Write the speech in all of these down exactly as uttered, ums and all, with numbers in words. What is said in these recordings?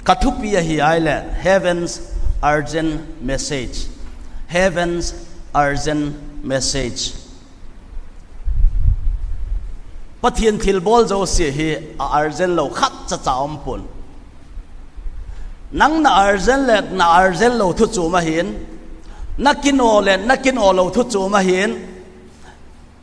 Ka thupi ahi ahile, Heaven's Urgent Message. Heaven's Urgent Message. Pathen thilbol jouse hi a urgent lou khat cha cha umpon. Nang na urgent le na urgent lou thu chu mahin, na kino le na kino lou thu chu mahin,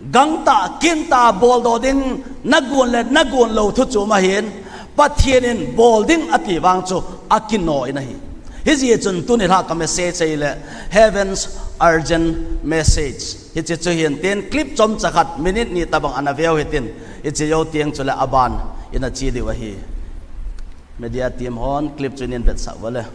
gangtah, kintah bol doh ding, na gon le na gon lou thu chu mahin, Pathen in bol ding ati vang chu a kino in ahi. Hijeh chun tuni lha ka message ahile, Heaven's Urgent Message. Hiche chu hin tin clip chomcha khat minute ni tabang ana veu hitin, hiche jou teng chule aban in ache diu ahi. Media team hon clip chu in vetsah uva le.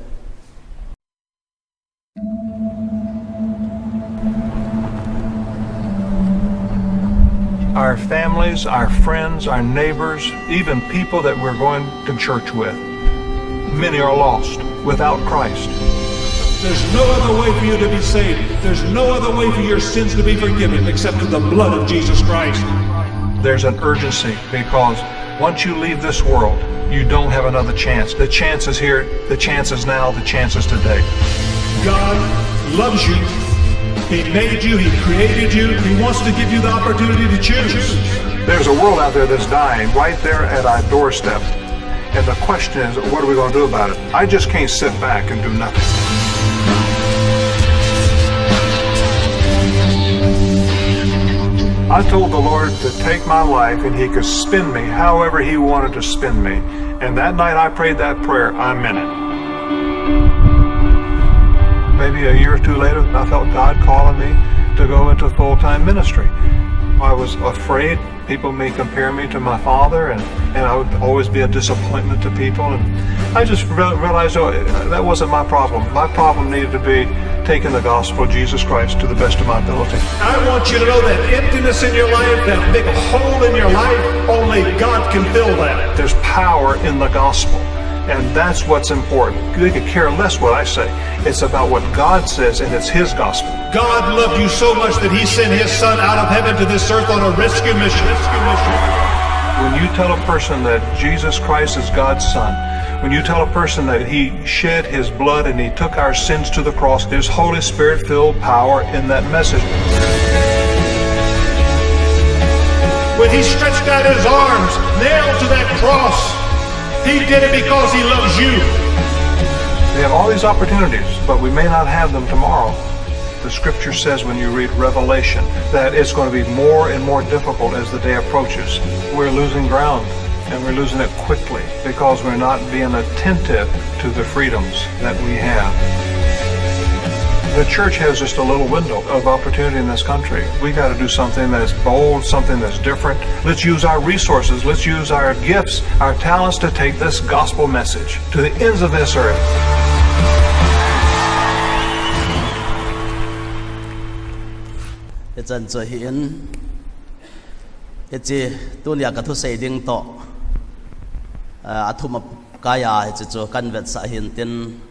Our families, our friends, our neighbors, even people that we're going to church with, many are lost without Christ. There's no other way for you to be saved. There's no other way for your sins to be forgiven except through the blood of Jesus Christ. There's an urgency because once you leave this world, you don't have another chance. The chance is here, the chance is now, the chance is today. God loves you. He made you, He created you. He wants to give you the opportunity to choose. There's a world out there that's dying right there at our doorstep. And the question is, what are we going to do about it? I just can't sit back and do nothing. I told the Lord to take my life and He could spin me however He wanted to spin me. And that night I prayed that prayer, I meant it. Maybe a year or two later, I felt God calling me to go into full time ministry. I was afraid people may compare me to my father, and, and I would always be a disappointment to people. And I just re- realized, oh, that wasn't my problem. My problem needed to be taking the gospel of Jesus Christ to the best of my ability. I want you to know that emptiness in your life, that big hole in your life, only God can fill that. There's power in the gospel, and that's what's important. They could care less what I say. It's about what God says, and it's His gospel. God loved you so much that He sent His Son out of heaven to this earth on a rescue mission. Rescue mission. When you tell a person that Jesus Christ is God's Son, when you tell a person that He shed His blood and He took our sins to the cross, there's Holy Spirit filled power in that message. When He stretched out His arms, nailed to that cross, He did it because He loves you. We have all these opportunities, but we may not have them tomorrow. The scripture says when you read Revelation that it's going to be more and more difficult as the day approaches. We're losing ground, and we're losing it quickly because we're not being attentive to the freedoms that we have. The church has just a little window of opportunity in this country. We got to do something that's bold, something that's different. Let's use our resources, let's use our gifts, our talents to take this gospel message to the ends of this earth. Hichan chu ahin, hiche tunia ka thusei ding toh, ah, athum a kaiya hiche chu kan vetsah ahin tin,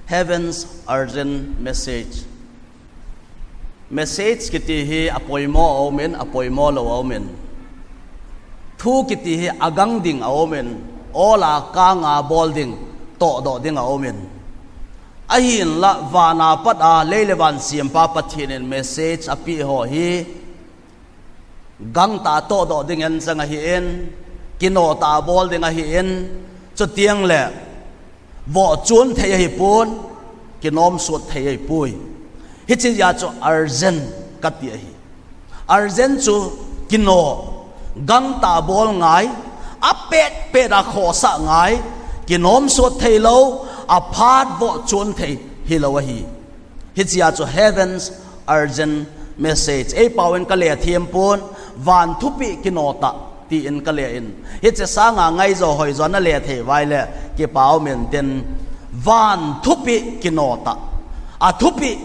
Heaven's Urgent Message. Message kiti hi apoimo aumin, apoimo lou aumin. Thu kiti hi agang ding aumin, ola kanga bol ding, tohdoh ding aumin. Ahinla vana pat a lei le van sempa Pathen in message apeh ho hi gangtah tohdoh ding in chang ahin, kinohtah bol ding ahin, chuteng le vohchon thei ahipon, kinomsot thei ahipoi. Hiche jeh a chu urgent kati ahi. Urgent chu kino, gangtah bol ngai, apet pet a khohsah ngai, kinomsot thei lou, aphat vohchon thei hilou ahi. Hiche jeh a chu Heaven's Urgent Message. Eipao in kale thempon, van thupeh kinohtah tin kale in. Hiche sanga ngaijo hoijo nale thei uva ahile, kipah umin tin, van thupeh kinohtah. Athupeh,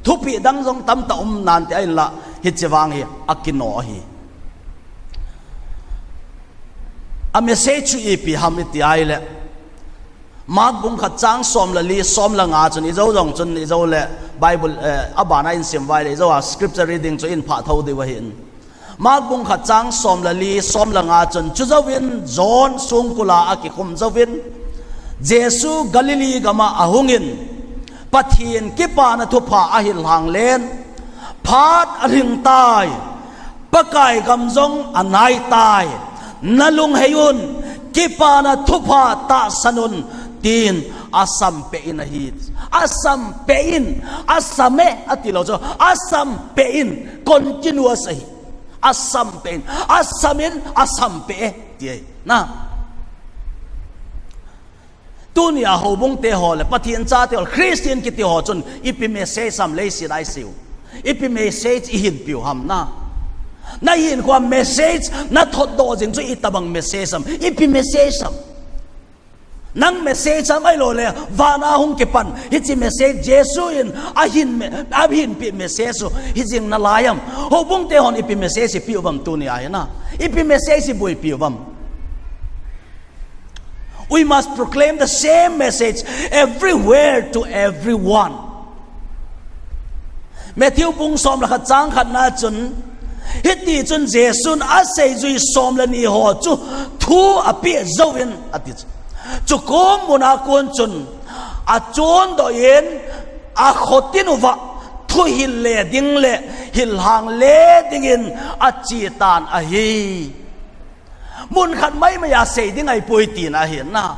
thupeh dang jong tamtah um nante ahinla, hiche vang hi akino ahi. A message chu ipi ham iti ahile, Mark bung khat chang som le li, som le nga chun ijou jong chun ijou le Bible, eh, abana in sim uva ahile ijou a scripture reading chu in phah tho diu ahin. Mark bung khat chang som le li, som le nga chun, chujouvin John songkul a akikhum jouvin, Jesu Galilee gama ahungin, Pathen kipana thupha ahil hanglen, phat alhing tai, Pakai gam jong anai tai, nalunghei un, kipana thupha tahsan un, tin asampeh in ahi. Asampeh in, asam e, ati lou chu, asampeh in, continuous ahi. Asampeh in, asam in, asampeh e, ti ahi. Na. Tunia houbung te ho le, Pathen chate ho, Christian kiti ho chun, ipi message ham leiset a isei u. Ipi message ihin piu ham na. Nahin kho message, nathot doh jing chu itobang message ham. Ipi message ham. Nang message ham ahilou le, vana hung kipan. Hiche message Jesu in, ahin me-, ahin pe message u. Hijing nalai ham. Houbung te hon ipi message ipiu vam tunia hi na. Ipi message iboipiu vam. We must proclaim the same message everywhere to everyone. Matthew bung som le khat chang khat na chun, hiti chun Jesun aseijui som le ni ho chu thu apeh jouvin ati chu. Chuche mun a kon chun achondoh in akhotin uva thuhil le ding le hilhang le dingin achetan ahi. Mun khat maimai a sei ding ahipoi tina ahi na.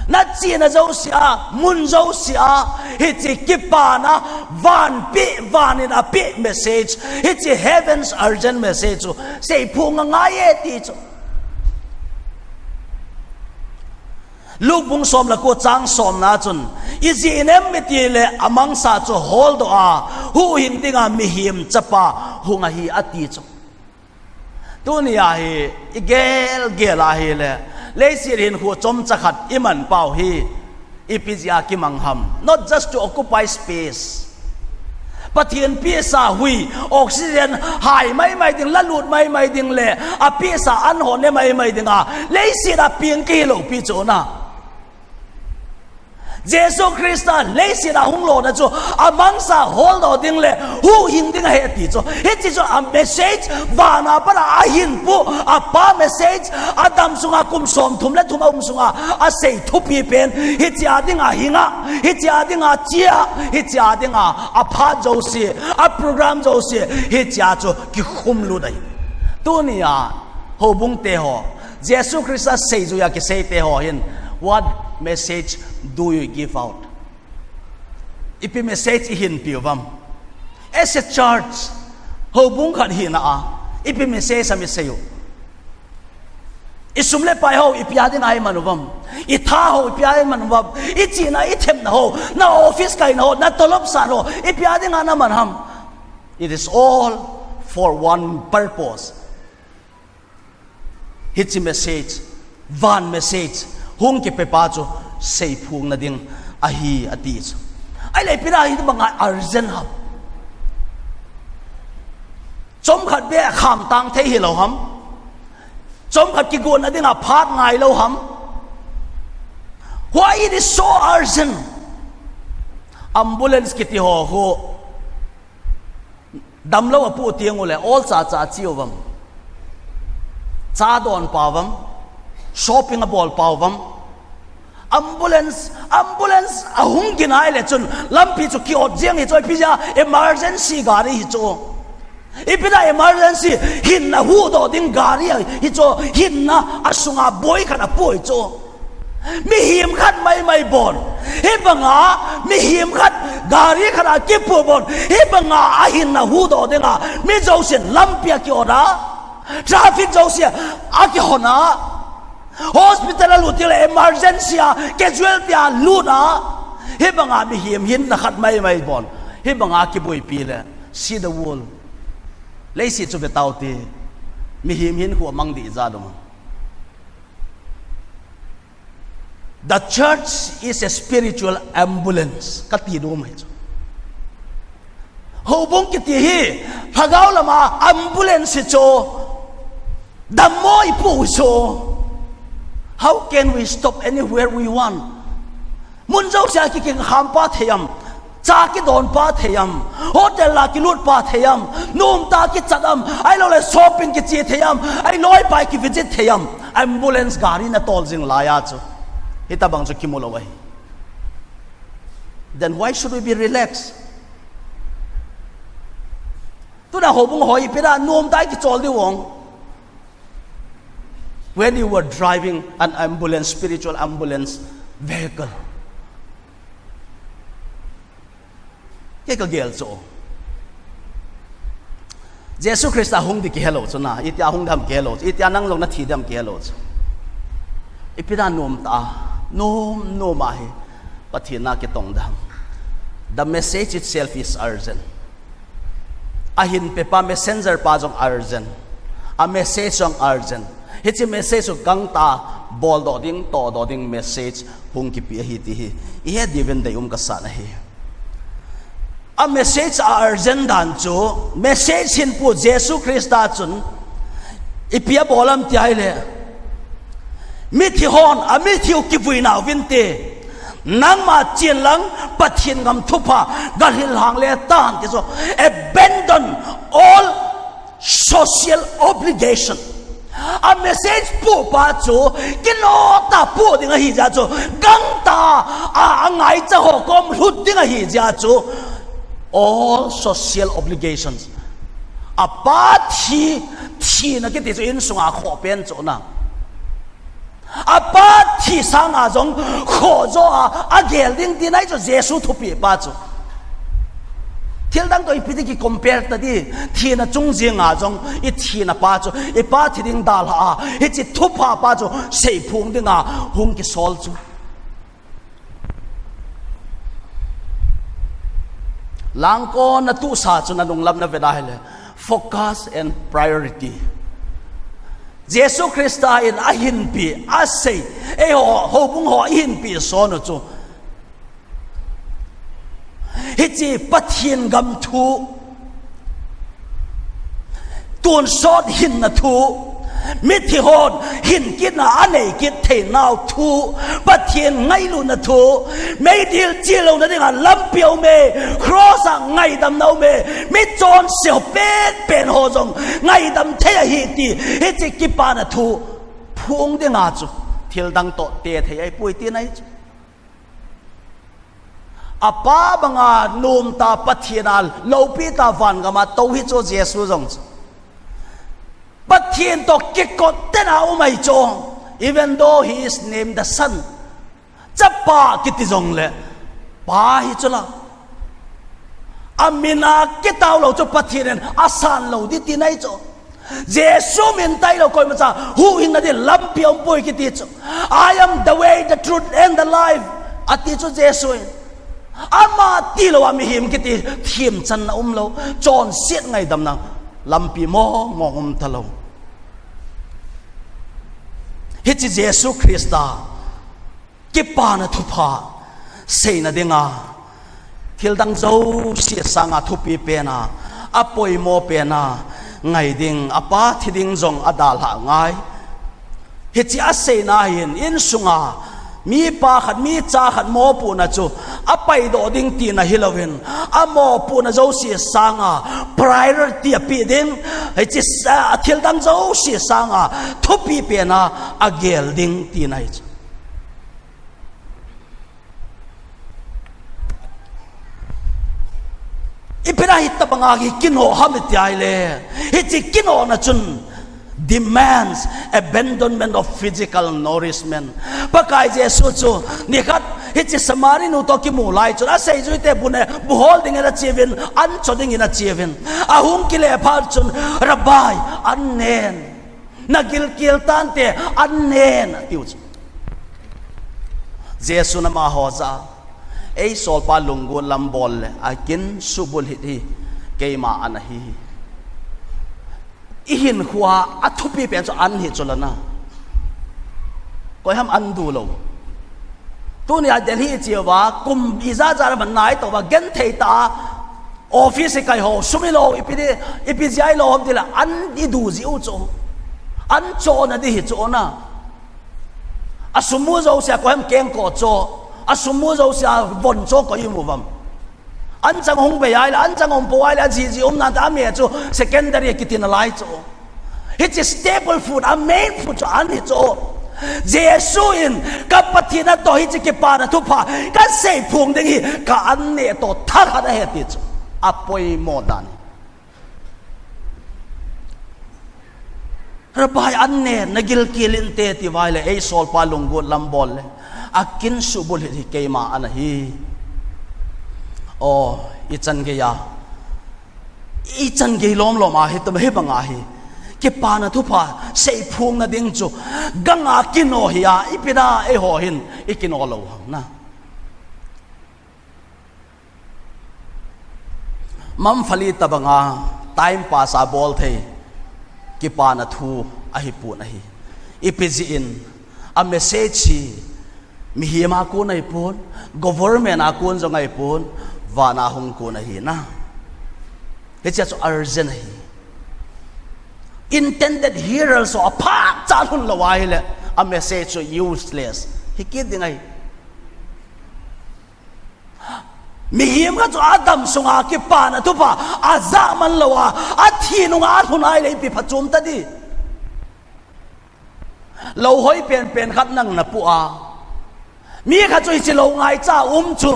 Nachena jousea, mun jousea, hiche kipana, van pe, van in ape message, hiche heaven's urgent message chu seiphong angai e ti chu. Luke bung som le ko chang som na chun, ijeh inem itile amangsa chu holdoh a, huhhing dinga mihem chapa hung ahi ati chu. Tunia hi, igel gel a hile, leiset hinkho chomcha khat iman pau hi, ipi jeh a kimang ham. Not just to occupy space. Pathen pehsa hui, oxygen hai maimai ding, lalut maimai ding le, apehsa an ho ne maimai dinga, leiset a peng kihi lou pi chu na. Jesu Christa leiset a hung lona chu amangsa holdoh ding le huhhing ding ahi ati chu. Hiche chu a message, vana pat a ahin pu, apa message, adam sunga kum somthum le thum aum sunga asei thupi pen, hiche a dinga hinga, hiche a dinga chia, hiche a dinga aphat jouse, a program jouse, hiche a chu kikhum lut ahi. Tunia houbung te ho, Jesu Christa seijui a kisei te ho hin, what message do you give out? Ipi message ihin piu vam? As a church, houbung khat hina a, ipi message ham isei u? Isum le pai ho, ipi a dinga iman u vam? Itha ho, ipi a iman u vam? Ichena, ithemna ho, na office kaina ho, na tolop san ho, ipi a dinga naman ham? It is all for one purpose. Hiche message, van message, hung kipepa chu seiphongna ding ahi ati chu. Ahile ipi dinga hitobanga urgent ham? Chomkhat beh khamtang thei hilou ham? Chomkhat kigotna dinga phat ngailou ham? Why it is so urgent? Ambulance kiti ho khu damlou apoh teng ule, olcha cha ache uvam. Cha adon pau vam. Shopping abol pau vam. Ambulance, ambulance ahung gin ahile chun lampi chu ki-ot jeng hi chu, ipi jeh a? Emergency gari hi chu. Ipi dinga emergency, hinna huhdoh ding gari ahi chu, hinna asunga boi khat apoh hi chu. Mihem khat maimai bon, hibanga mihem khat gari khat a kipoh bon, hibanga ahinna huhdoh dinga mi jousen lampi a ki-ot a, traffic jouse akihon a, hospital alut teng le emergency a, casualty a lut a, hibanga mihem hinna khat maimai bon, hibanga kiboipi le, see the world. Leiset chu ve taute, mihem hinkho amang dih jat um. The church is a spiritual ambulance kati nom ahi chu. Houbung kiti hi lhagao lama ambulance hi chu, dammo ipoh hi chu. How can we stop anywhere we want? Mun jousea ki, kikham pa thei am? Cha kidon pa thei am? Hotel a kilut pa thei am? Nomtah kichat am? Ahilouleh shopping kiche thei am? Ahilou pai kivisit thei am? Ambulance gari natol jing laiya chu, Hitabang chu kimu lou ahi. Then why should we be relaxed? Tuna houbung ho ipi dia nomtah a kichol diu ham? When you were driving an ambulance, spiritual ambulance vehicle. Kei kagel chu. Jesu Christa hung ding kihelou chu na, itia hung ding ham kihelou chu, itia nang jong nathi ding ham kihelou chu. Ipi dia nomtah a, nom, nom a hi Pathen a kitong ding ham? The message itself is urgent. Ahin pepa messenger pa jong urgent. A message jong urgent. Hiche message chu gangtah a boldoh ding, tohdoh ding message hung kipe ahi ti hi ihet diuvin deium kasan ahi. A message a urgent dan chu, message hinpu Jesu Christa chun ipi abol ham ti ahile, mithi hon amithiu kivui nauvinte, nangma chen lang Pathen gam thupha galhilhang le tan ti chu, abandon all social obligation. A message pupa chu kinoh tah a pu ding ahi jeh chu, gangtah a, a ngaicha ho kom lhut ding ahi jeh chu, all social obligations. Apa thi, thina kiti chu insunga khoh pen chu na. Apa thi sanga jong khoh jo a, agel ding tina ahi chu Jesu thupipa chu. Thil dang toh ipi ti kicompare ta di, thina chung jenga jong ithina pa chu, ipa thi ding dalha a, hiche thupha pa chu seiphong dinga hung kisol chu. Langkon a tuhsa chu nanung lam navet ahile, focus and priority. Jesu Christa in ahinpe, asei, eiho, houbung ho ahinpe son u chu, hiche Pathen gam thu, tonsot hinna thu, mithi hon hin kitna anei kit theinau thu, Pathen ngailutna thu, meidil chelouna dinga lampi aume, cross a ngaidamna aume, michonse ho penpen ho jong ngaidam thei ahi ti, hiche kipana thu phong dinga chu thil dang toh te thei ahipoi tina ahi chu. Apa banga nomtah Pathen a loupitah vangam a tou hi chu Jesu jong chu, Pathen toh kikot tena um ahi chu. Even though he is named the Son, Chapa kiti jongle, Pa hi chu la, amin a kitao lou chu Pathen in asan lou ding tina ahi chu. Jesu min tailou koimacha huhhingna ding lampi aumpoi kiti chu. I am the way, the truth and the life, ati chu Jesu in. Ama tilou a mihem kiti themchanna umlou, chonset ngaidamna lampi mong mong umtalou. Hiche Jesu Christa kipana thupha seina dinga, thil dang jouse sanga thupi pena, apoimo pena ngai ding, apa thi ding jong adalhah ngai. Hiche aseina hin insunga mipa khat, micha khat mopohna chu apaidoh ding tina hilouvin, amopohna jouse sanga priority apeh ding, hiche sa, thil dang jouse sanga thupi pena agel ding tina ahi chu. Ipi dia hitabanga hi kinoh ham iti ahile, hiche kinohna chun demands abandonment of physical nourishment. Pakai Jesu chu nikhat hiche Samari nu toh kimu lai chun aseijuite bu ne, bu hol dingin acheuvin, an cho dingin acheuvin. Ahung kile phat chun, Rabbi, an nen. Nagilkel tante, an nen, atiu chu. Jesun amaho jah a, eisolpa lunggul lam bol le akin subulhit hi keima an ahi. Ihinkhoa athupi pen chu an hi chu lana. Koiham an dulou? Tunia Delhi icheuva kum ijat jat a man naitouva genthei tah a office ikai ho, sum ilou, ipi di, ipi jeh a ilou ham tile an idu jiu chu. An chohna di hi chu na. Asum mu jousea koiham kengkoh cho, asum mu jousea von cho koi imu uvam? An chang hung bei ahile, an chang hung po ahile, ajiji umnante ame chu secondary kiti nalai chu. Hiche staple food, a main food chu an hi chu. Jesu in ka Pathen a toh hiche kipana thupha kasei phong ding hi ka an neh toh thakhat ahi ti chu apoimo dan. Rabbi, an neh na gilkel inte ti uva ahile, ei solpa lunggot lam bol le, akin subulhit hi keima ana hi. O, ichan gei a, ichan gei lomlom a hi, tua hi banga hi kipana thupha seiphong na ding chu ganga kino hi a, ipi da eiho hin ikino lou ham na. Mamfali tabanga time pass a bol thei kipana thu ahipon ahi. Ipi jeh in a message hi mihem a kon ahipon, government a kon jong ahipon, van a hung kon ahi na. Hiche chu urgent ahi. Intended hearers ho aphatcha lhun lou ahile, a message chu useless hi kit ding ahi. Mihem khat chu adam sunga kipana thupha ajah man lou a, athi nunga alhun ahile ipi phachom ta di. Lou hoi penpen khat nang napoh a, mi khat chu hiche lou ngaicha um chu,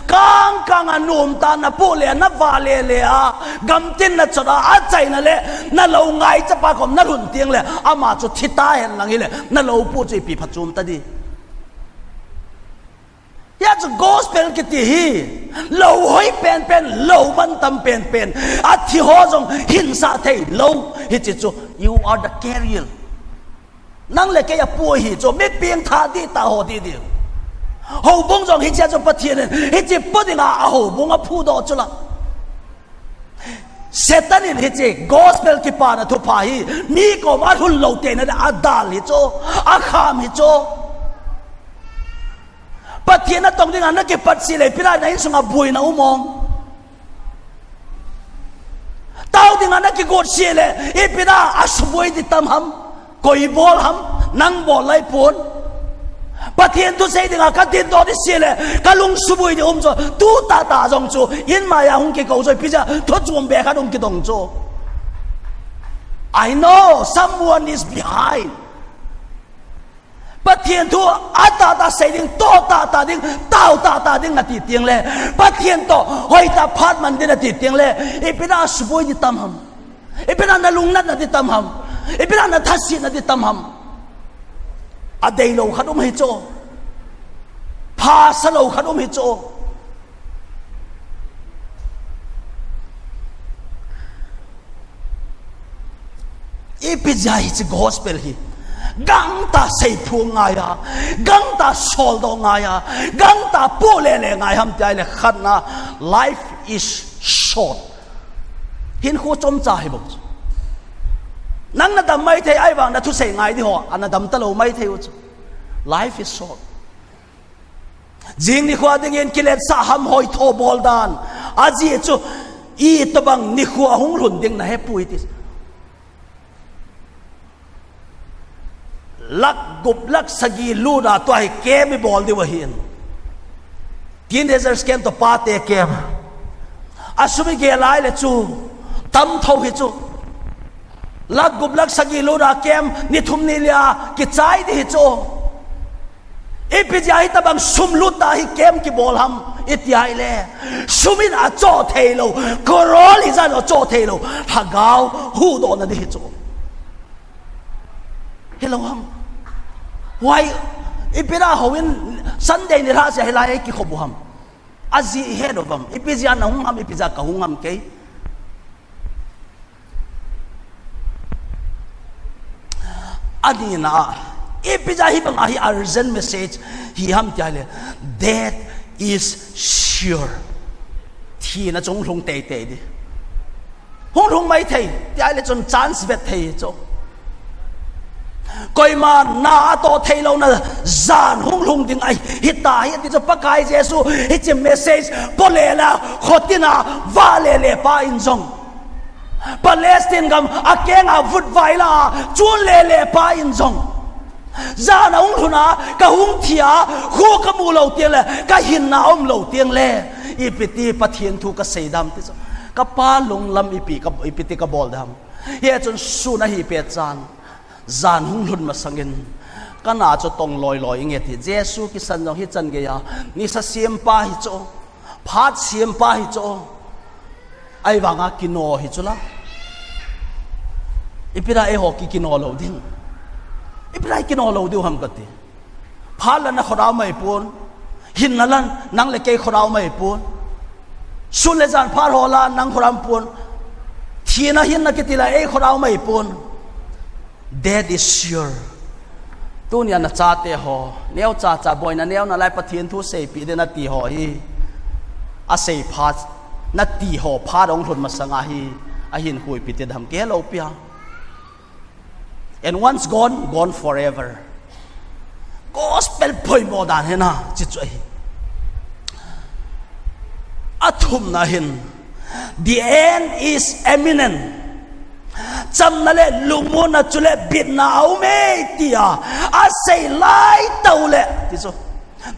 kangkang a nomtah napoh le navah lele a, gamtin nachot a, achaina le nalou ngaichapa kom nalhun tengle, ama chu thi ta hen lang hile, nalou poh chu ipi phachom ta di. Hia chu gospel kiti hi, lou hoi penpen, lou mantam penpen, athi ho jong hinsah thei lou, hiche chu, you are the carrier. Nang le kei apoh hi chu, mi pengthah dihtah ho didi. Houbung jong hichea chu Pathen in hiche poh dinga, ahoubung aphudoh chu la. Satan in hiche gospel kipana thupha hi mi koma alhun lou tei na le adal hi chu, akham hi chu. Pathen natong dinga nakipat seh le, ipi da na insunga boina um em? Tao dinga nakigot seh le, ipi da asuboi di tam ham? Koi bol ham? Nang bol lai pon. Pathen thusei dinga kadindoh di seh le, kalung suboi di um chu, tu tahtah jong chu, in maiya hung kikou chu, ipi jeh a thu chom be khat hung kidong chu. I know someone is behind. Pathen thu atahtah sei ding, toh tahtah ding, tao tahtah ding nati tengle, Pathen toh hoitah phat man ding nati tengle, ipi da suboi di tam ham? Ipi da nalungnatna di tam ham? Ipi da nathasetna di tam ham? Adeilou khat um hi chu. Phasa lou khat um hi chu. Ipi jeh a hiche gospel hi gangtah seiphong ngai a, gangtah soldoh ngai a, gangtah poh lele ngai ham ti ahile, khatna, life is short. Hinkho chomcha hi bou chu. Nang nadam maithei, ahivang nathusei ngai di ho, ana dam talou maithei u chu. Life is short. Jing nikho dingin kiletsah ham, hoitho bol dan. Ajeh chu, itobang nikho hung lhun ding nahepoi ti. Lakh gup lakh sagi lutna tua hi camp ibol diu ahin. Teenagers camp toh pate camp. Asum igel lai le chu, tam tho hi chu. Lakh gup lakh sagi lutna camp ni thum ni lia kichai di hi chu. Ipi jeh a hitobang sum lut a hi camp kibol ham iti ahile, sum in achoh theilou, crore ijat achoh theilou, lhagao huhdohna di hi chu. Hilou ham? Why? Ipi da houin Sunday nilhah seh hilai a ikikhop u ham? Ajeh ihet uvam? Ipi jeh a nahung ham, ipi jeh a kahung ham kei? Anina a, ipi jeh a hibanga hi urgent message hi ham ti ahile, death is sure. Thina chu hung lhung teitei di. Hung lhung maithei ti ahile chun chance vet thei chu. Koima na atoh theilouna jan hung lhung ding ahi, hita hi ati chu Pakai Jesu hiche message polela khotina vahlele pa in jong, Palestine gam akenga vutvai la chun lele pa in jong, jan ahung lhun a, kahung thi a, kho kamu lou tengle, kahinna aum lou tengle, ipiti Pathen thu kasei dam ti chu, kapa lunglam ipi ka, ipiti kabol dam. Hichun sun ahi petchan, jan hung lhun masangin, Kana chu tong loi loi inge ti. Jesu kisan jong hichan geiya nisa sempa hi chu, phat sempa hi chu. Ahivanga kino hi chu la. Ipi dia eiho ki kino lou ding? Ipi dia kino lou diu ham kati. Phat la na khodau mai pon. Hinna la nang le kei khodau mai pon. Sun le jan phat ho la nang khodau pon. Thina hinna kiti la ei khodau mai pon. Death is sure. Tunia na chate ho, neocha cha boina neo nalai Pathen thu seipeh ding nati ho hi. Asei phat, nati ho phat ahung lhun masanga hi, ahin huipi ti dam kei lou pia. And once gone, gone forever. Gospel poimo dan hina, chi chu ahi. Athumna hin, the end is imminent. Chamna le lungmonna chule bitna aume tia asei lai tau le, ti chu.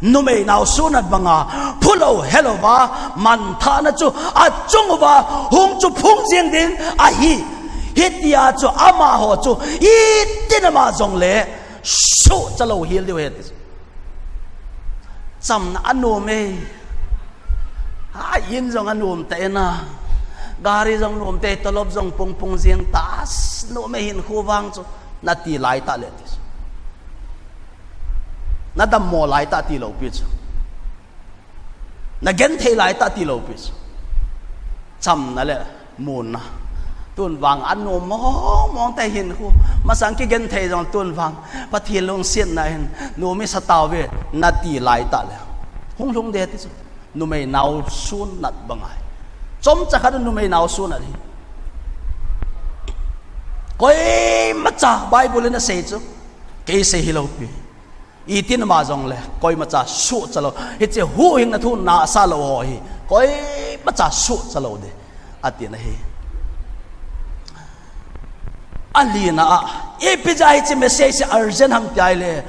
Numei nao sunat banga, phulou helouva, manthahna chu achung uva, hung chu phung jing ding ahi. Hitia chu amaho chu, itin ama jongle, suhcha lou hel diu ahi ti chu. Chamna anom e. Ha, in jong anom ta ena. Gari jong nom te, tolop jong pung pung jing ta, as nom e hinkho vang chu. Nati lai ta le ti chu. Nadammo lai ta ti lou pi chu. Nagenthei lai ta ti lou pi chu. Chamna le munna. Tun vang anom mong mong te hinkho. Masang kigenthei jong tun vang Pathen lungsetna hin nom i sa tauve nati lai ta le. Hung lhung de ti chu. Numei nao sunat bang ahi. Chomcha khat numei nao sunat hi. Koimacha Bible in asei chu. Kei sei hilou pi. Itin ama jongle, koimacha suhcha lou. Hiche huhhingna thu nasa lou ho hi. Koimacha suhcha lou ding. Atina ahi. Alina a, ipi jeh a hiche message hi urgent ham ti ahile,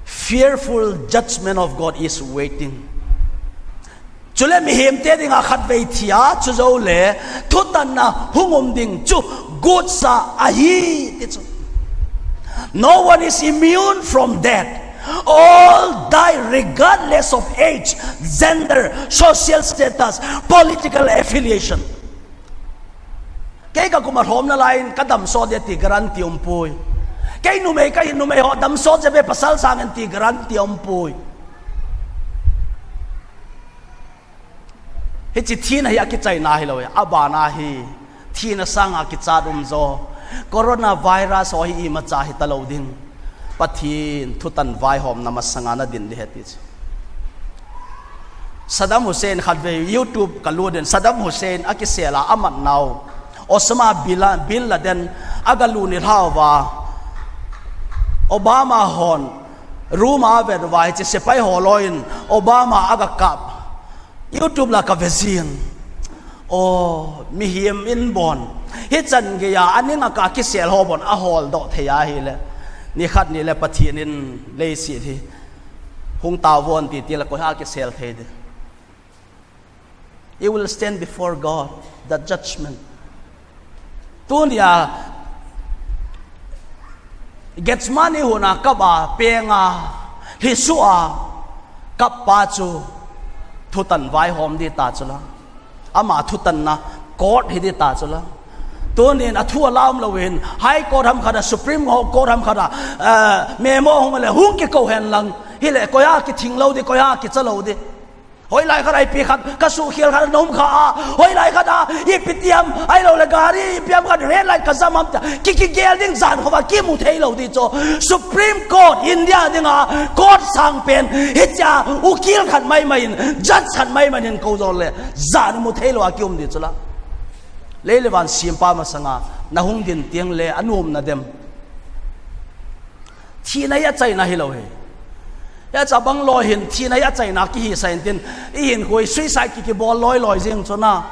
fearful judgment of God is waiting. Chule mihemte dinga khatvei thi a, chujoule thutanna hung um ding chu gotsa ahi, ti chu. No one is immune from death. All die regardless of age, gender, social status, political affiliation. Kei kakum a lhomna laiyin kadam sot ding ti guarantee umpoi. Kei numei kahi, numei ho dam sot jeng uve pasal sangin ti guarantee umpoi. Hiche thina hi akichaina hilou e, abana hi thina sanga kichat um jo. Coronavirus ho hi imacha hita lou ding. Pathen thutan vaihomna masanga nadin ding ahi ti chu. Saddam Hussein khatvei YouTube kalut in, Saddam Hussein akisel a amat nau Osama Bin La-, Bin Laden agalut nilhah uva, Obama hon room a avet uva, hiche sepai ho loiyin Obama agakap. YouTube la kave jin. O, mihem in bon. Hichan geiya, aning a kakisel ho bon, aholdoh thei ahile. Nikhat nile Pathen in leiset hi hung taovun ti tile koiha kisel thei ding. You will stand before God, the judgment. Tunia, Gethsemane huna kap a, penga, lhisuh a, kap pa chu, thutan vaihom ding ta chu la. Ama thutanna, court hi ding ta chu la. Tunin athu alam louvin, High Court ham khat a, Supreme Court ham khat a, eh, memo hung le, hung kikou hen lang. Hile, koiya kithing lou ding, koiya kicha lou ding. Hoilai khat a ipi khat, kasuhkhel khat a naum kha a. Hoilai khat a, ipi tiam, ahiloule gari, ipi ham khat, red light kajam ham tia. Ki, kigel ding jan khova, kimu thei lou ding chu. Supreme Court, India dinga, court sangpen, hichea, ukil khat maimai in, judge khat maimai in kou jongle, jan mu thei lou a kium ding chu la. Lei le van sempa masanga, nahung din teng le, anom nadem. Thina hi achaina hilou hi. Hiche bang loi hin, thina hi achaina kihisah in tin, ihinkho hi suicide ki, kibol loi loi jing chu na.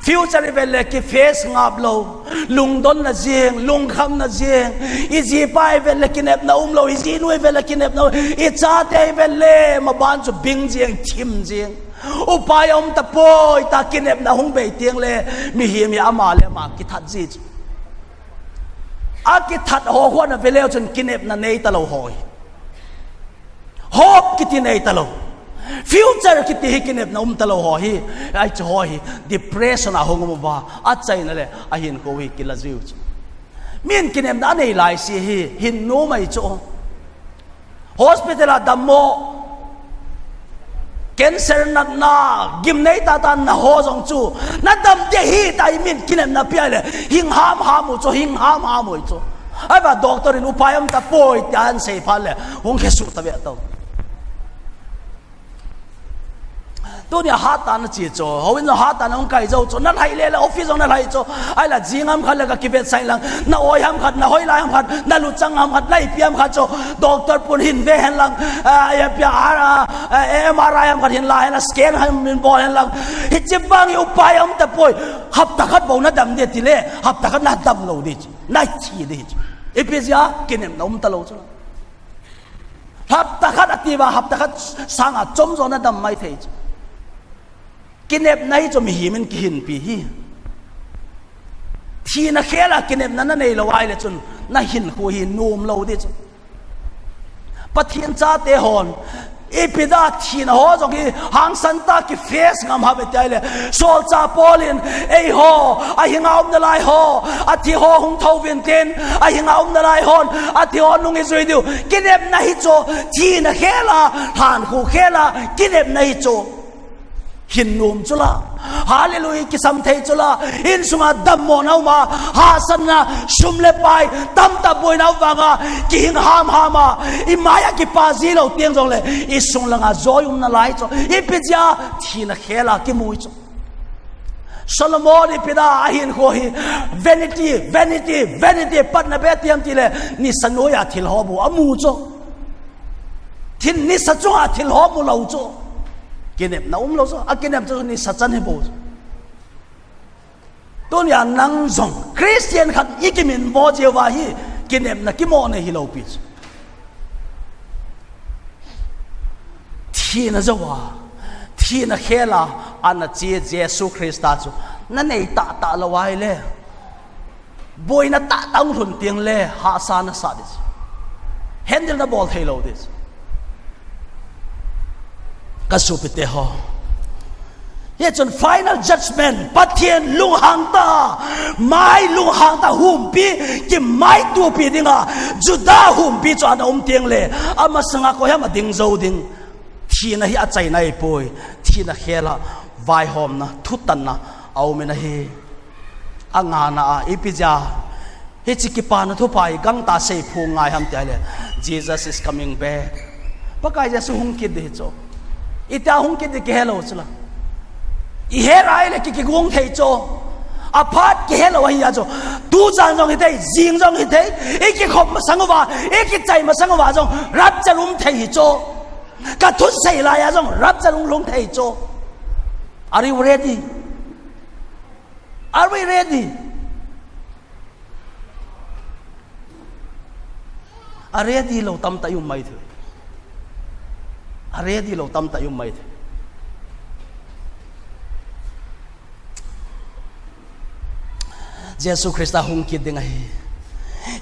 Future ivet le kifaith ngap lou, lungdonna jing, lungkhamna jing, ijipa ivet le kinepna umlou, ijinu ivet le kinepna um, ichate ivet le maban chu bing jing, thim jing. Upai aum tapoi, ta kinepna hung bei teng le, mihem hi ama le ama kithat ji chu. Akithat ho khu ana veleu chun kinepna nei talou ho hi. Hope kiti nei talou. Future kiti hi kinepna um talou ho hi. Ahi chu ho hi depression a hung um uva, achaina le ahinkho hi kila jiu chu. Min kinepna anei laise hi hin nom ahi chu. Hospital a dammo, cancer natna, gimnei tahtah na ho jong chu, nadam ding ahi tia min kinepna pia le, hing hamham u chu, hing hamham u chu. Ahivang doctor in upai um tapoi tia ahin sei phat le, hung khesuh tave tau. Tunia hatah in nache chu, houin jong hatah in hung kai jou chu, nalhai le le office jong nalhai chu, ahile jing ham khat le kakivetsah inlang, na-oi ham khat, nahoilai ham khat, naluchang ham khat, naipi ham khat chu, doctor pun hin ve henlang, ah, M R I ham khat hin la henlang, scan ham hin bol henlang, hiche vang hi upai um tapoi, hapta khat bou nadam ding tile, hapta khat nadam lou ding chu, nathi ding chu. Ipi jeh a kinepna um talou chu. Hapta khat ati uva, hapta khat sanga chomjo nadam maithei chu. Kinepna hi chu mihem in kihinpi hi. Thina khel a kinepna nanei lou ahile chun, nahinkho hi nom lou ding chu. Pathen chate hon, ipi dia thina ho jong hi hangsan tah a kiface ngam ham iti ahile, solchah Paul in, eiho, ahinga um nalai ho, athi ho hung thou vin tin, ahinga um nalai hon, athi ho nung ijui diu. Kinepna hi chu, thina khel a, lhankhuh khel a kinepna hi chu. Hin nom chu la. Hallelujah, kisam thei chu la. Insunga dammo na um a, hahsatna, sum le pai, tamtah boina um vanga, kihing hamham a, imai a kipa ji lou teng jongle, isung langa joy um nalai chu. Ipi jeh a, thina khel a kimu chu. Solomon ipi dia ahinkho hi, vanity, vanity, vanity, patna be ti ham tile, nisa noiya thil ho bou amu chu. Thil nisa chunga thil ho mu lou chu. Kinepna um lou chu. Akinep chu nisa chan hi bou chu. Tunia nang jong Christian khat ikiminvo jeh uva hi kinepna kimo nei hilou pi chu. Thina jouva, thina khel a, ana che Jesu Christa chu nanei tahtah lou ahile, boina tahtah hung lhun teng le, hahsa nasah ding chu. Handle nabol thei lou ding chu. Ka sopite ho, hichun final judgment, Pathen lunghang tah, mai lunghang tah, humpi, kimaitopi dinga Judah humpi chu ana um teng le, amasanga koi ham ading jou ding? Thina hi achaina ahipoi. Thina khel a vaihomna, thutanna aum in ahi. Angana a, ipi jeh a hiche Kipana Thupha hi gangtah a seiphong ngai ham tia ahile, Jesus is coming back. Pakai Jesu hung kit ding hi chu. Itia hung kit ding kihe lou chu la. Ihet ahile ki, kigong thei chu. Aphat kihe lou ahi a chu. Tujan jong hithei, jing jong hithei. Ikikhop masang uva, ikichai masang uva jong rapture um thei hi chu. Kathusei laiya jong rapture hung lhung thei chu. Are you ready? Are we ready? A ready lou tamtah i um maithei. A ready lou tamtah i um maithei. Jesu Christa hung kit ding ahi.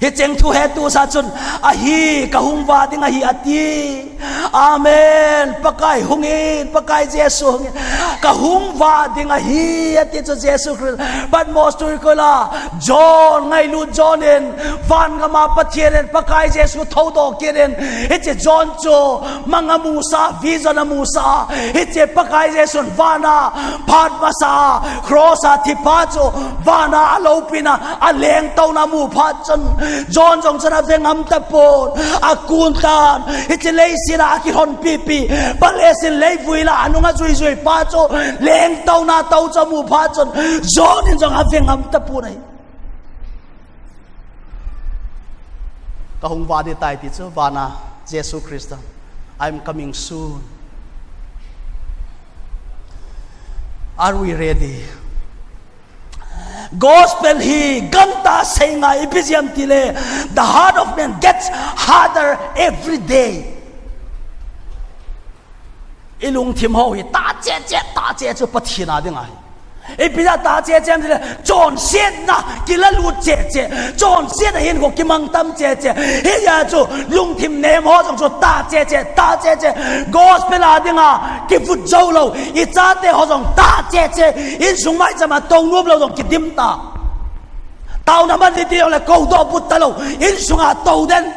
Hicheng thu hetusa chun, ahi, kahung vah ding ahi ati. Amen. Pakai hungin, Pakai Jesu hungin. Kahung vah ding ahi ati chu Jesu Christa. Patmos tuikul a John, ngailut John in, vangam a Pathen in Pakai Jesu thoudoh kit in, hiche John chu mang amusah, vision amusah, hiche Pakai Jesun vana phat masa, cross a thi phat chu vana aloupina, alengtouna amu phat chun, John jong chun avengam tapon, akun tan, hiche leiset a akilhonpipi, palesin leivui lah a anung ajuijui phat chu, lengtouna tou chu amu phat chun, John in jong avengam tapon ahi. Kahung vah ding tai ti chu vana Jesu Christa. I'm coming soon. Are we ready? Gospel hi gangtah a seingai, ipi jeh ham tile, the heart of man gets harder every day. I lungthim ho hi tah cheh cheh, tah cheh chu Pathen a ding ahi. Ipi dia tah cheh cheh em tile, chonsetna kilalut cheh cheh, chonsetna hin ko kimang tam cheh cheh. Hijeh chun lungthim nem ho jong chu tah cheh cheh, tah cheh cheh. Gospel a dinga kivut jou lou, ichate ho jong tah cheh cheh. Insung maicham a tou nom lou jong kidim ta. Taona man ding ti jongle koudoh but talou, insunga tou den.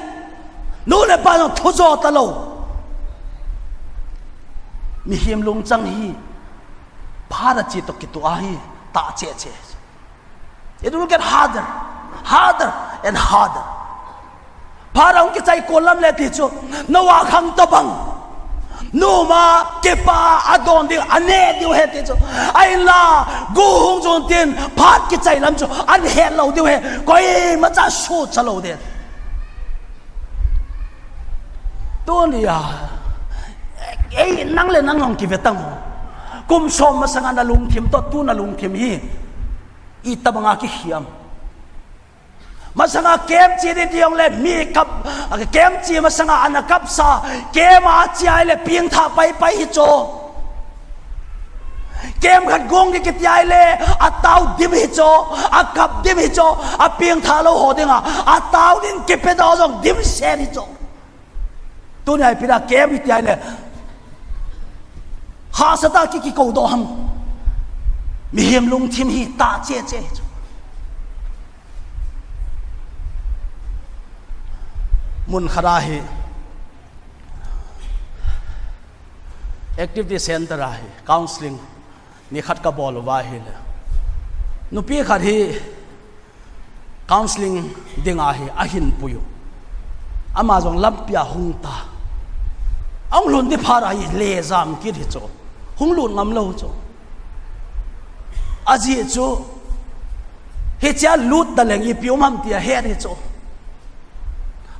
Nu le pa jong thujo talou. Mihem lungchang hi phat a chi toh kitoh ahi, tah cheh cheh. It will get harder, harder and harder. Phat a hung kichai kon lam le ti chu, Noah khang tobang. Numa kipa adon diu, aneh diu ahi ti chu. Ahinla, gu hung jon tin, phat kichai lam chu, ahet lou diu ahi. Koimacha suhcha lou ding. Tunia, ei, nang le nang jong kive tang. Kum som masanga nalungthim toh tu nalungthim hi itobanga kikhem. Masanga camp che ding ti jongle mi kap, camp che masanga ana kapsa, camp a che ahile pengtha paipai hi chu. Camp khat gong ding kiti ahile atao dim hi chu, akap dim hi chu, apengtha lou ho dinga atao ding kipedoh jong dimset hi chu. Tunia ipi dia camp kiti ahile hahsatah a ki, kikoudoh ham. Mihem lungthim hi tah cheh cheh hi chu. Mun khat ahi, activity center ahi, counseling nikhat kabol uva ahile, nupi khat hi counseling dinga hi ahin puiyu. Ama jong lampia hung ta. Ahung lhun ding phat ahi, le jam kit hi chu. Hung lut ngam lou chu. Ajeh chu, hichea lut taleng ipi um ham ti ahet hi chu.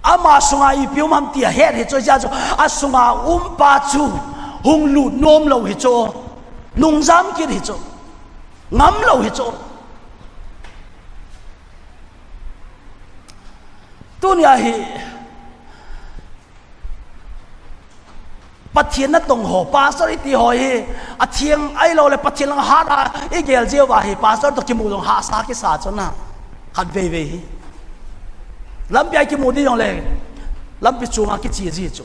Ama sunga ipi um ham ti ahet hi chu, hijeh chun asunga umpa chu hung lut nom lou hi chu. Nung jam kit hi chu. Ngam lou hi chu. Tunia hi Pathen natong ho, pastor iti ho hi, atheng ahilou le Pathen langa hat a igel jeh uva hi, pastor toh kimu jong hahsa kisa chu na, khatvei vei hi. Lampia kimu ding jongle, lampi chunga kiche ji chu.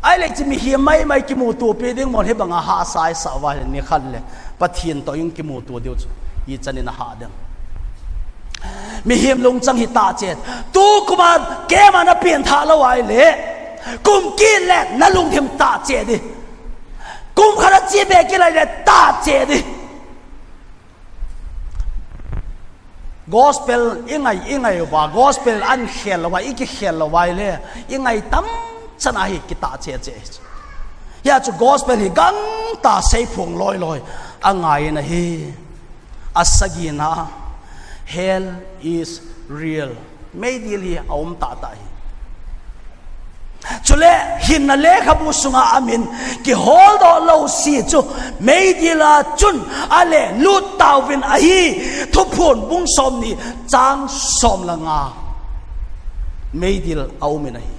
Ahile hiche mihem maimai kimutopi ding mon hibanga hahsa isah uva ahile nikhat le Pathen toh jong kimuto diu chu ichan in ahah ding. Mihem lungchang hi tah cheh. Tukum a camp a napengtha lou ahile, kum kit le nalungthim tah cheh ding. Kum khat a che be kit ahile tah cheh ding. Gospel ingai, ingai uva, gospel ahin khel louva, ikikhel louva ahile, ingai tamchan ahi kitah cheh cheh. Hijeh chun gospel hi gangtah seiphong loi loi angai in ahi. Asagina, hell is real. Meidil hi aum tahtah ahi. Chule hinna lekhabu sunga amin kiholdoh lou si chu meidil a chun ale lut tauvin ahi. Thuphon bung somni chang som le nga. Meidil aum in ahi.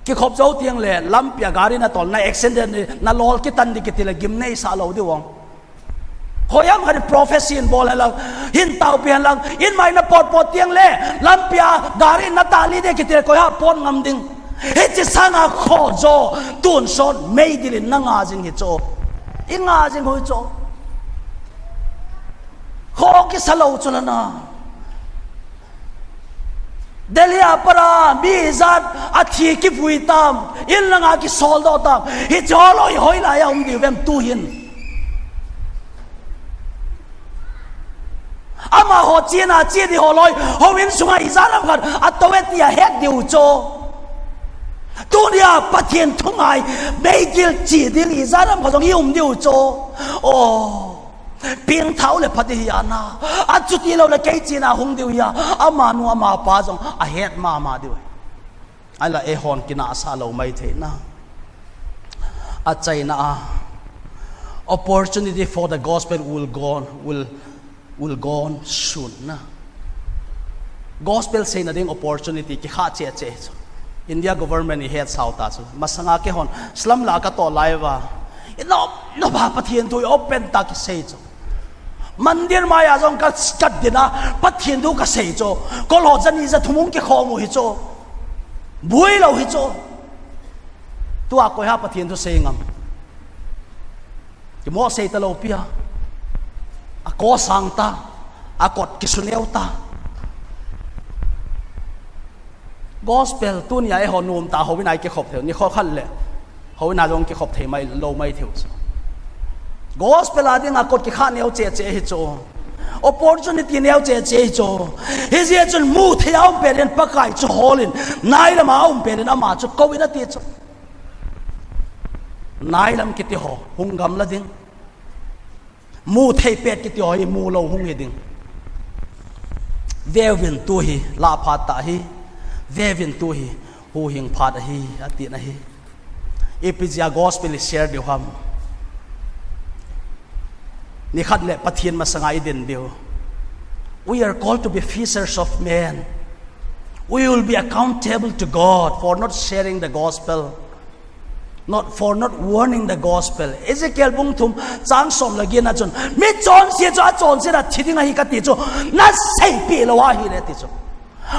Kikhop jou teng le lampia gari natol na accident nalol kitan ding kiti le gimneisah lou diu vang. Hoilam khat prophecy in bol hen lang, hin taopi hen lang, in mai napot pot teng le lampia gari natah lih ding kiti le koiha pot ngam ding. Hiche sanga khoh jo, tonsot meidil in nanga jing hi chu. Inga jing u hi chu. Khoh kisa lou chu lana. Delhi a pat a mi ijat athi kivui tam, in langa kisoldoh tam, hiche ho loi hoilai a um diu vem tuhin. Amaho chena che ding ho loi, houin sunga ijat ham khat atou e ti ahet diu chu. Tunia Pathen thu ngai, meidil che ding ijat ham khat jong i um diu chu. Oh. Pengthah u le phat ding hi ana. Achuti lou le kei chena hung diu hi a. Amanu amapa jong ahet mama diu. Ahinla eihon kinahsah lou maithei na. Achaina a, opportunity for the gospel will gone, will, will gone soon na. Gospel seina ding opportunity kikhah cheh cheh chu. India government i hetsau ta chu. Masanga keihon slum la katoh lai uva, Inop nop a Pathen thu open ta kisei chu. Mandir maiya jong ka, ka din a, Pathen thu kasei chu. Kol ho jani jathum hung kikhom u hi chu. Bui lou hi chu. Tua koi ham Pathen thu sei ngam? Kimo sei talou pi a. Akosang ta. Akot kisuneo ta. Gospel tunia eiho nom ta, houin a i kikhop thei u, nikho khat le houin a jong kikhop thei mai lou mai thei u chu. Gospel a dinga kot kikha neo cheche hi chu. Opportunity neo cheche hi chu. Hijeh chun mu thei a um pet in Pakai chu hol in, nailam a um pet in ama chu kou in ati chu. Nailam kiti ho hung gamla ding. Mu thei pet kiti ho hi mu lou hung hi ding. Veuvin tu hi lah phat tah ahi. Veuvin tu hi huhhing phat ahi, ati na hi. Ipi jeh a gospel i share diu ham? Nikhat le Pathen masanga i din diu. We are called to be fishers of men. We will be accountable to God for not sharing the gospel. Not for not warning the gospel. Ezekiel bung thum chang som le get na chun, mi chonse chu achonse a thi ding ahi kati chu, na seipeh lou ahile ti chu.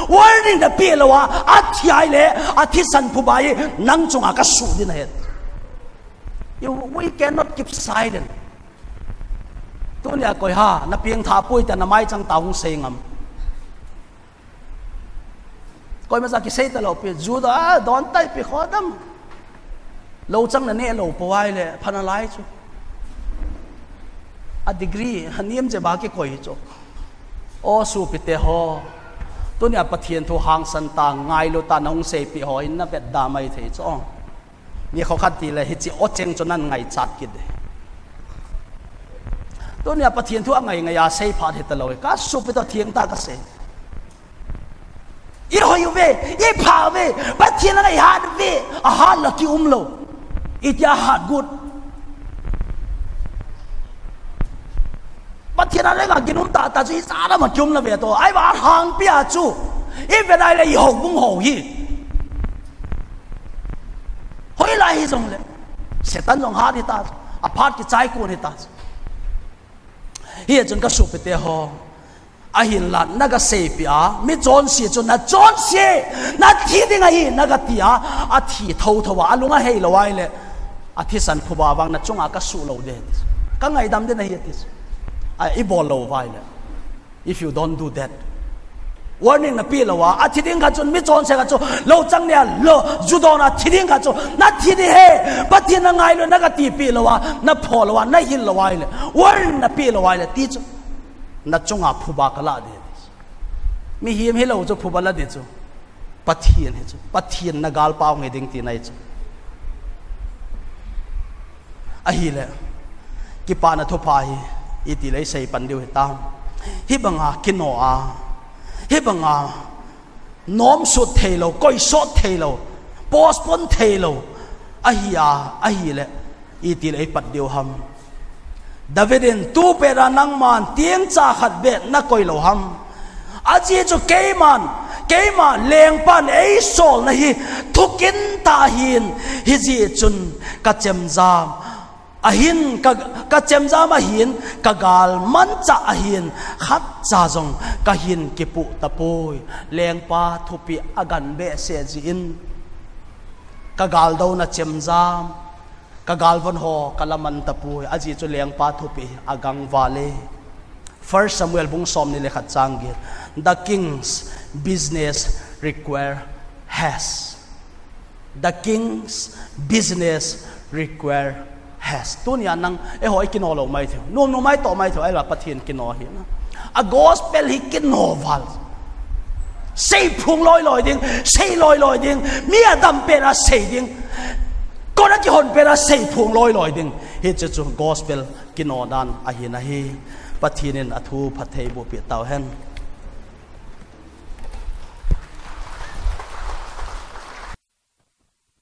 Warning na peh lou a, athi ahile, athisan phuba hi nang chunga kasuh ding ahi. You, we cannot keep silent. Tunia koi ham, na pengtha poi tia na maichang tah hung sei ngam? Koima cha kisei talou pi, ju don, a, don tai pi kho dam. Lou chang na ne lou pou ahile, pha nalai chu. A degree, a nem jep a kikoi chu. O sopite ho. Tunia Pathen thu hangsan tah, ngailu tah, na hung seipeh ho in na vet da mai thei chu. Nikho khat tile hiche o cheng chu nan ngaichat kit e. Tunia Pathen thu angai ngai a sei phat hi talou e. Ka sopite ho, theng tah kasei. I hoi uve, i pha uve, Pathen a ngai hat uve, ahat la ki um lou. Itia hat got. Pathen a lenga ginum tah tah chu i cha lam a ki um lou ve to. Ahivang a hangpi a chu. I vet ahile i houbung ho hi. Hoilai hijongle. Satan jong hat hita chu. Aphat kichai kon hita chu. Hichun ka sopite ho. Ahinla, na ka seipeh a, mi chonse chu na chonse, na thi ding ahi, na ka ti a, athi thotho a, alung ahei lou ahile, athisan phuba vang na chunga kasuh lou ding. Ka ngaidam ding ahi ati. A, i bol lou uva ahile. If you don't do that. Warning na peh lou a, athi ding khat chun, mi chonse khat chu, lou chang nia, lou, ju don a thi ding khat chu, na thi ding ahi, Pathen na ngailu, na ka tipeh lou a, na pho lou a, na hil lou ahile. Warning na peh lou ahile, ti chu. Na chunga phuba ka la ding. Mihem hilou chu phuba la ding chu. Pathen hi chu. Pathen na galpa hung hi ding tina hi chu. Ahile. Kipana thupha hi. Iti le i sei pan diu hitam. Hibanga kino a. Hibanga nomsut thei lou, koisot thei lou, postpone thei lou. Ahi a, ahile. Iti le i pat diu ham. David in tu pet a nangman tiengcha khat beh na koi lou ham. Ajeh chu keiman, keima lengpan ei solna hi thukin tah ahin, hijeh chun ka chemjam. Ahin ka, ka chemjam ahin, ka galmanchah ahin, khatcha jong ka hin kipuh tapoi. Lengpa thupeh a gan behseh jeh in. Ka galdouna chemjam. Ka galvon ho ka laman tapoi, ajeh chu lengpa thupeh a gangval e. First Samuel bung somni le khat chang get. The king's business require haste. The king's business require haste. Tunia nang, eiho i kino lou mai thei u. Nom nom mai toh mai thei u, ahila Pathen kino hi na. A gospel hi kino val. Sei phung loi loi ding, sei loi loi ding, mi adam pet a sei ding. Kot a kihon pet a sei phung loi loi ding. Hiche chu gospel kino dan ahi na hi. Pathen in a thu phatthei boh peh tau hen.